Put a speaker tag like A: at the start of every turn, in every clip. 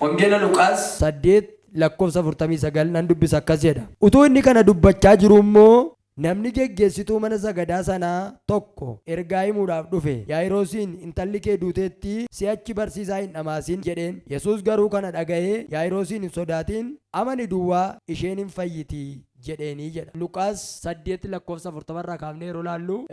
A: Wangeela Luqaas
B: 8 lakkoofsa 49 nan dubbisa, akkas jedha. Utuu inni kana dubbachaa jiru immoo namni geggeessituu mana sagadaa sanaa tokko ergaa himuudhaaf dhufe. Yaa'iroosiin, "Intalli kee duuteetti, si'achi barsiisaa hin dhamaasin" jedheen. Yesuus garuu kana dhaga'ee, "Yaa'iroosiin, hin sodaatin, amani duwwaa, isheen hin fayyiti" jedheenii jedha. Luqaas 8 lakkoofsa 40 irraa kaafnee yeroo laallu,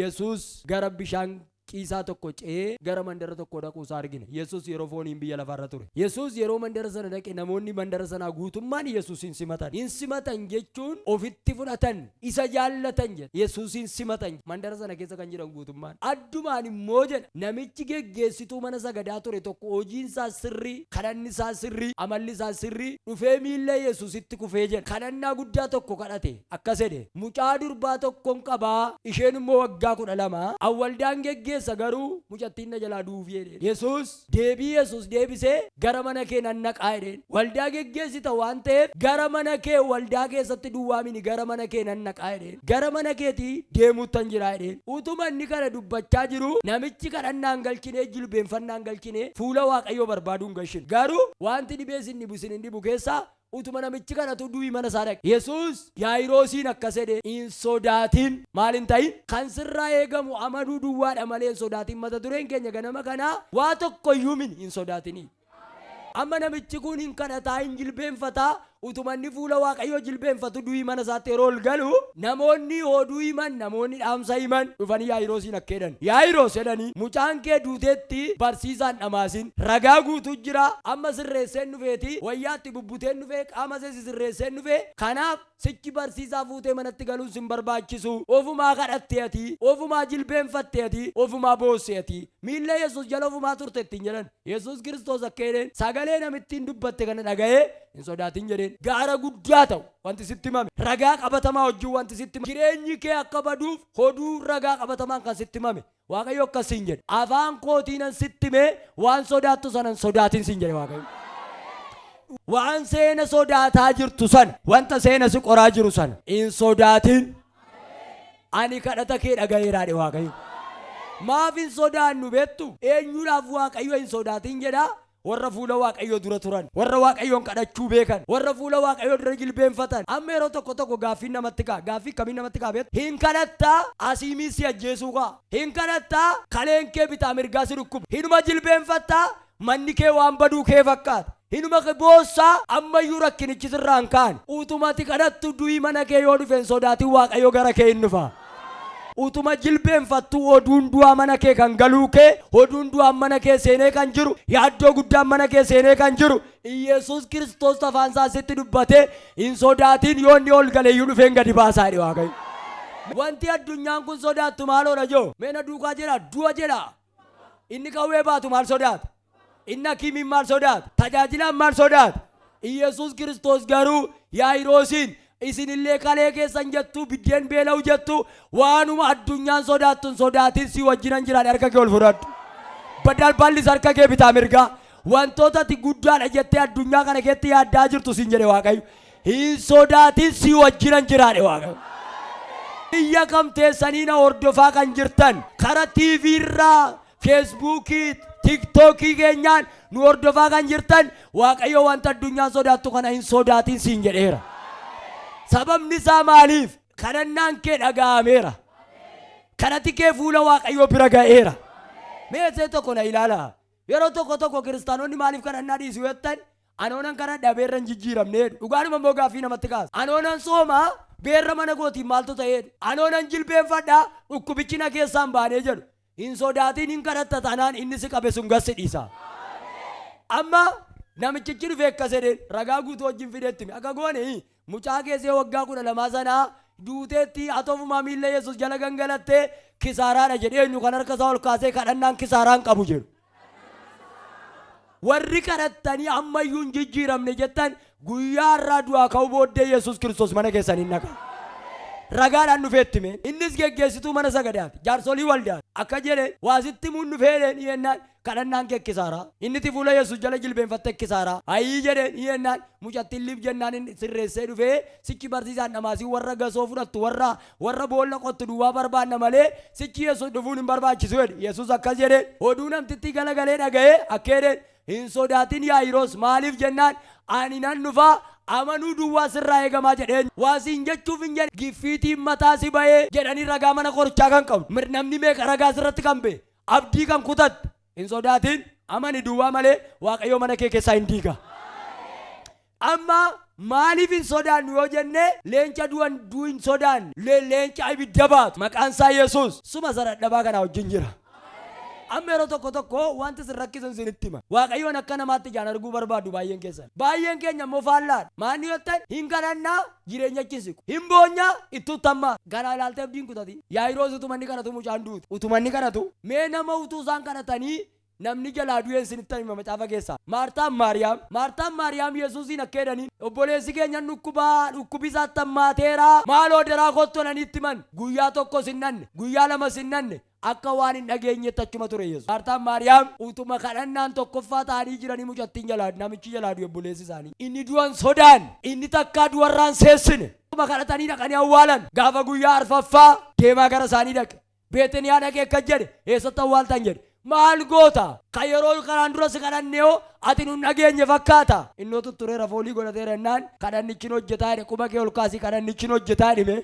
B: Yesuus gara bishaan ciisaa tokko ce'ee gara mandara tokko dhaquu isaa argina. Yesuus yeroo fooniin biyya lafaarra ture. Yesuus yeroo mandara sana dhaqe, namoonni mandara sanaa guutummaan Yesuusin simatan. Hin simatan jechuun ofitti fudhatan, isa jaallatan jedha. Yesuusin simatan mandara sana keessa kan jiran guutummaan. Addumaan immoo jedha, namichi geggeessituu mana sagadaa ture tokko, hojiin isaa sirrii, kadhanni isaa sirrii, amalli isaa sirrii, dhufee miilla Yesuusitti kufee jedha. Kadhannaa guddaa tokko kadhate, akkas jedhe: "Mucaa durbaa tokkon qabaa, isheen immoo waggaa 12, waldaan geggeessa, garuu mucattiin na jalaa du'uuf" jedhe. Yesuus deebii Yesuus deebisee, "Gara mana kee nan naqaa" jedheen. Waldaa geggeessita waan ta'eef gara mana kee, waldaa keessatti duwwaamini, gara mana kee nan naqaa jedheen. Gara mana keetii deemuuttan jira jedheen. Utuma inni kana dubbachaa jiru, namichi kadhannaan galchinee, jilbeenfannaan galchinee, fuula Waaqayyoo barbaaduun gashin. Garuu wanti dhibee isin dhibu isin hin dhibu keessaa, utuma namichi kadhatu du'i mana isaa dhaqe. Yesuus Yaa'iroosiin akkas jedhe: "Hin sodaatin." Maal hin ta'in? Kan sirraa eegamu amanuu duwwaadha malee hin sodaatin. Mata dureen keenya ganama kanaa waa tokko iyyuu min hin sodaatinii. Amma namichi kun hin kadhataa, hin jilbeenfataa. Utuma inni fuula Waaqayyoo jilbeenfatu, du'i mana isaatti yeroo ol galu, namoonni oduu himan, namoonni dhaamsa himan dhufanii Yaa'iroosiin akka jedhan, "Yaa'iroos," jedhanii, "mucaan kee duuteetti, barsiisaan dhamaasin, ragaa guutuu jira. Amma sirreesseen dhufeeti, wayyaatti bubbuteen dhufee, qaama seesi sirreesseen dhufee. Kanaaf sichi barsiisaa fuutee manatti galuun sin barbaachisu. Ofumaa kadhatte ati, ofumaa jilbeenfatte ati, ofumaa boosse ati, miilla Yesuus jala ofumaa turte" ittiin jedhan. Yesuus Kiristoos akka jedheen, sagalee namittiin dubbatte kana dhaga'ee, "Hin sodaatin" jedheen. Gaara guddaa ta'u wanti sitti himame, ragaa qabatamaa wajjin wanti sitti himame, jireenyi kee akka baduuf hoduu ragaa qabatamaan kan sitti himame, Waaqayyo akkas siin jedhe: "Afaan kootiinan sitti himee, waan sodaattu sanan sodaatin" siin jedhe Waaqayyo. Waan seena sodaataa jirtu sana, wanta seena si qoraa jiru sana hin sodaatin, ani kadhata kee dhaga'eeraadhe Waaqayyo. Maaf hin sodaannu beektu? Eenyuudhaaf Waaqayyo hin sodaatin jedhaa? Warra fuula Waaqayyoo dura turan, warra Waaqayyoon kadhachuu beekan, warra fuula Waaqayyoo dura jilbeenfatan. Amma yeroo tokko tokko gaaffiin namatti ka'a. Gaaffii akkamiin namatti ka'a beektu? Hin kadhattaa, asiimii si ajjeesuu ka'a. Hin kadhattaa, kaleen kee bitaa mirgaa si dhukkuba. Hinuma jilbeenfattaa, manni kee waan baduu kee fakkaata. Hinuma boossaa, ammayyuu rakkinichi sirraa hin kaane. Utumati kadhattu du'i mana kee yoo dhufe, hin sodaatin, Waaqayyo gara kee hin dhufa. Utuma jilbeenfattu oduun du'aa mana kee kan galuu kee, oduun du'aan mana kee seenee kan jiru, yaaddoo guddaan mana kee seenee kan jiru, Iyesuus Kiristoos afaan isaa sitti dubbatee, "Hin sodaatin, yoo inni ol galeeyyuu dhufeen gadi baasaa" jedhe Waaqayyo. Wanti addunyaan kun sodaattu maaloodha joo? Meena duukaa jedha, du'a jedha. Inni qawwee baatu maal sodaata? Inni hakiimiin maal sodaata? Tajaajilaan maal sodaata? Iyesuus Kiristoos garuu Yaa'iroosiin, "Isinillee kalee keessan jettu, biddeen beela'u jettu, waanuma addunyaan sodaattu hin sodaatin, si wajjinan jiraan." Harka kee ol fudhadhu. Badal bal'is harka kee bitaa mirgaa. Wantoota ati guddaadha jettee addunyaa kana keessatti yaaddaa jirtu, siin jedhe Waaqayyo. "Hin sodaatin, si wajjinan jiraadhe" Waaqayyo. Biyya kam teessanii na hordofaa kan jirtan, kara TV irraa, Feesbuukii, TikTokii keenyaan nu hordofaa kan jirtan, Waaqayyo wanta addunyaan sodaattu kana hin sodaatin siin jedheera. Sababni isaa maaliif? Kadhannaan kee dhaga'ameera. Kadhati kee fuula Waaqayyoo bira ga'eera. Meesee tokko na ilaala. Yeroo tokko tokko kiristaanonni maaliif kadhannaa dhiisu jettan, "Anoonan kadhadha, beerra hin jijjiiramne" jedhu. Dhugaanuma immoo gaaffii namatti kaasa. "Anoonan sooma, beerra mana kootiin maaltu ta'ee?" jedhu. "Anoonan jilbeenfadha, dhukkubichi na keessaan baanee" jedhu. Hin sodaatin, hin kadhatta taanaan inni si qabe sun gassi dhiisa. Amma namichichi dhufee akkas jedheen, ragaa guutuu wajjin fideetti hime. Akka goone, mucaa keessee waggaa 12 sanaa duuteetti, atofumaa miilla Yesuus jala gangalattee kisaaraadha jedhee. Eenyu kan harka isaa ol kaasee kadhannaan kisaaraan qabu jedhu? Warri kadhattanii ammayyuu hin jijjiiramne jettan, guyyaa har'aa du'aa ka'uu booddee Yesuus Kiristoos mana keessan hin dhaqa. Ragaadhaan dhufeetti hime. Innis geggeessituu mana sagadaati. Jaarsolii waldaati. Akka jedhe, waa sitti himuun dhufeedheen yennaan, kadhannaan kee kisaaraa. Inni itti fuula Yesuus jala jilbeenfatte kisaaraa. Hayii jedheen yennaan, mucattiin liif jennaan inni sirreessee dhufee, sichi barsiisaan dhamaasii, warra gasoo fudhattu, warra boolla qottu duwwaa barbaanna malee sichi Yesuus dhufuun hin barbaachisu jedhe. Yesuus akkas jedheen, oduu namtittii galagalee dhaga'ee akka jedheen Hin sodaatin Yaayiroos, maaliif jennaan ani nan dhufaa, amanuu duwwaa sirraa eegamaa jedheen. Waa siin jechuuf hin jedhe, giffiitiin mataa si ba'ee jedhanii ragaa mana qorichaa kan qabdu. Namni meeqa ragaa sirratti kan ba'e, abdii kan kutatte, hin sodaatin, amani duwwaa malee Waaqayyo mana kee keessaa hin diiga. Amma maaliif hin sodaannu yoo jenne, leenca du'an du'u hin sodaanne, leenca ibidda baatu maqaan isaa Yesuus suma isa dadhabaa kanaa wajjin jira. Amma yeroo tokko tokko wanti isin rakkisu isinitti hima. Waaqayyoon akka namaatti ijaan arguu barbaadu baay'een keessan. Baay'een keenya immoo faallaadha. Maanni jettan hin kadhannaa, jireenya achi hin siqu. Hin boonyaa, itti uttammaa. Kana ilaaltee abdiin kutati. Yaayiroos utuma inni kadhatu mucaan duute. Utuma inni kadhatu mee nama utuu isaan kadhatanii namni jalaa du'een isinitti hima macaafa keessaa. Maartaan Maariyaam. Maartaan Maariyaam Yesuusiin akka jedhaniin, obboleessi keenya dhukkubaa, dhukkubi isaatti hammaateera, maaloo daraa kottu jedhanii itti himan. Guyyaa tokkos hin dhanne, guyyaa lamas hin dhanne, akka waan hin dhageenyetti achuma ture Yesuus. Maartaan Maariyaam utuma kadhannaan tokkoffaa ta'anii jiranii mucattiin jalaa, namichi jalaa du'e, obboleessi isaanii. Inni du'an sodaan, inni takkaa du'arraan seessine. Utuma kadhatanii dhaqanii awwaalan. Gaafa guyyaa arfaffaa deemaa gara isaanii dhaqe. Beetaniyaa dhaqee akkas jedhe, eessatti awwaaltan jedhe. Maal goota? Kan yeroo kanaan dura si kadhanne hoo ati nun dhageenye fakkaata. Innoo tuttureera, foolii godhateera jennaan, kadhannichi hin hojjetaa jedhe. Quba kee ol kaasii, kadhannichi hin hojjetaa jedhime.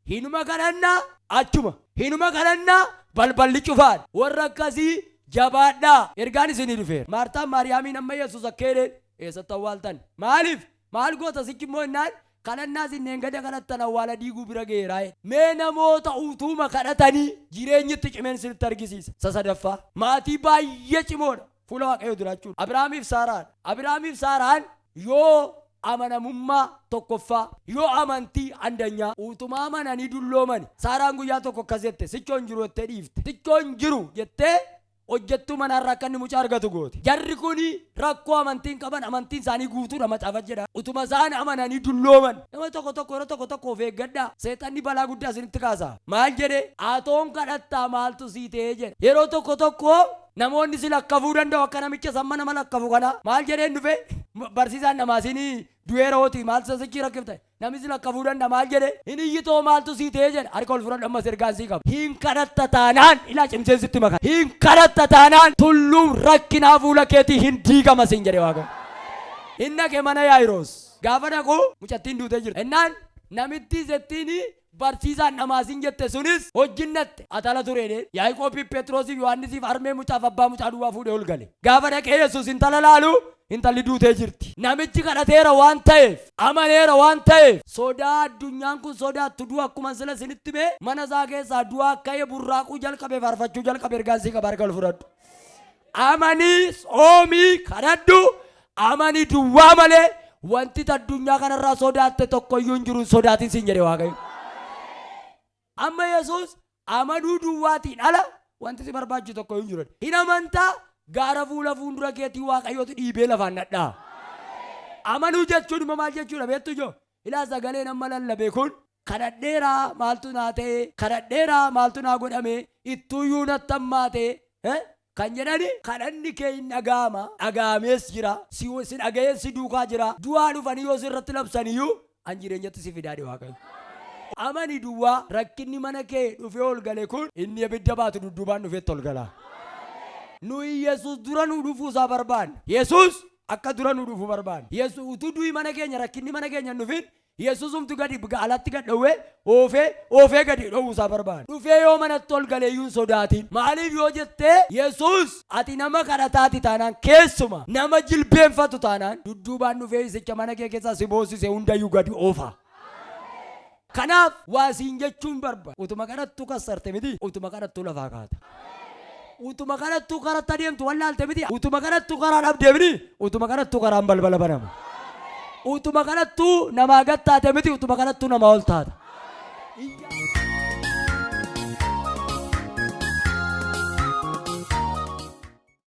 B: Hinuma kadhannaa achuma. Hinuma kadhannaa balballi cufaadha. Warra akkasii jabaadhaa. Ergaan isinii dhufeera. Maartaan Maariyaamiin amma Yesuus akka jedheen, eessatti awwaaltan? Maaliif? Maal goota sichi immoo jennaan, kadhannaa isin dheengada kadhattan awwaala diiguu bira ga'eera jedhe. Mee namoota utuuma kadhatanii jireenyi itti cimeen isinitti argisiisa. Isa sadaffaa, maatii baay'ee cimoodha fuula Waaqayyoo jiraachuudha. Abiraamiif Saaraadha. Abiraamiif Saaraan yoo amanamummaa tokkoffaa, yoo amantii andanyaa, utuma amananii dulloomani. Saaraan guyyaa tokko akkas jette, sichoo hin jiru jettee dhiifte. Sichoo hin jiru jettee hojjettuu manaarraa akka inni mucaa argatu goote. Jarri kun rakkoo amantiin qaban, amantiin isaanii guutuudha macaafa jedha. Utuma isaan amananii dullooman. Nama tokko tokko yeroo tokko tokko of eeggadhaa. Seexanni balaa guddaa isinitti kaasa. Maal jedhe? Atoon kadhattaa maaltu sii ta'ee jedhe. Yeroo tokko tokko namoonni si lakkafuu danda'u akka namicha samma nama lakkafu kana. Maal jedheen dhufe? Barsiisaan namaa siinii du'eera hooti, maaltu sichi rakkifta? Namni si lakkafuu danda'a, maal jedhe? Hin iyyitoo maaltu sii ta'ee jedhe. Harka ol fudhadhu, ammas ergaan sii qaba. Hin kadhatta taanaan, ilaa cimseen sitti maka. Hin kadhatta taanaan tulluun rakkinaa fuula keetii hin diigama siin jedhe Waaqayyo. Hin dhaqe mana Yaayiroos. Gaafa dhaqu mucattiin duutee jirti. Innaan namittii settiin barsiisaan dhamaasin jette sunis hojjin dhatte atala ture jedheen. Yaaqoobiif Phexrosiif Yohaannisiif harmee mucaaf abbaa mucaa duwwaa fuudhee ol gale. Gaafa dhaqee Yesuus intala laalu intalli duutee jirti. Namichi kadhateera waan ta'eef, amaneera waan ta'eef, sodaa addunyaan kun sodaattu du'a akkuma sila isinitti hime mana isaa keessaa du'a akka ka'e burraaquu jalqabe, faarfachuu jalqabe. Ergaan sii qaba, harka ol fudhadhu. Amanii tsoomii kadhadhu, amanii duwwaa malee wanti addunyaa kanarraa sodaatte tokkoyyuu hin jiru, hin sodaatin siin jedhe Waaqayyo. Amma Yesuus amanuu duwwaatiin ala wanti si barbaachisu tokko hin jiru. Hin amantaa, gaara fuula fuuldura keetii Waaqayyootu dhiibee lafaan dhadhaa. Amanuu jechuun immoo maal jechuudha beektu ijoo? Ilaa, sagaleen amma lallabe kun, kadhadheeraa maaltu naa ta'e, kadhadheeraa maaltu naa godhame, ittuuyyuu natti hammaate kan jedhani, kadhanni kee hin dhaga'ama, dhaga'amees jira, si si dhaga'ee si duukaa jira. Du'aa dhufanii yoo sirratti labsaniyyuu an jireenyatti si fidaadhe Waaqayyo. Amani duwwaa, rakkinni mana kee dhufee ol gale kun inni ibidda baatu dudduubaan dhufeetti ol gala. Nuyi Yesuus dura nu dhufuu isaa barbaanna. Yesuus akka dura nu dhufu barbaanna. Yesuus utuu du'i mana keenya, rakkinni mana keenya hin dhufin, Yesuusumtu gadi alatti gad dhowwee oofee oofee gadi dhowwuu isaa barbaanna. Dhufee yoo manatti ol galeeyyuu hin sodaatin. Maaliif yoo jettee, Yesuus ati nama kadhataati taanaan, keessuma nama jilbeenfatu taanaan, dudduubaan dhufee isicha mana kee keessaa si boossise hundayyuu gadi oofa. Kanaaf waa siin jechuun barbaada. Utuma kadhattuu kassarte miti, utuma kadhattuu lafaa kaata. Utuma kadhattuu karatti adeemtu wallaalte miti, utuma kadhattuu karaa dhabdee miti, utuma kadhattuu karaan balbala banama. Utuma kadhattuu namaa gad taate miti, utuma kadhattuu namaa ol taata.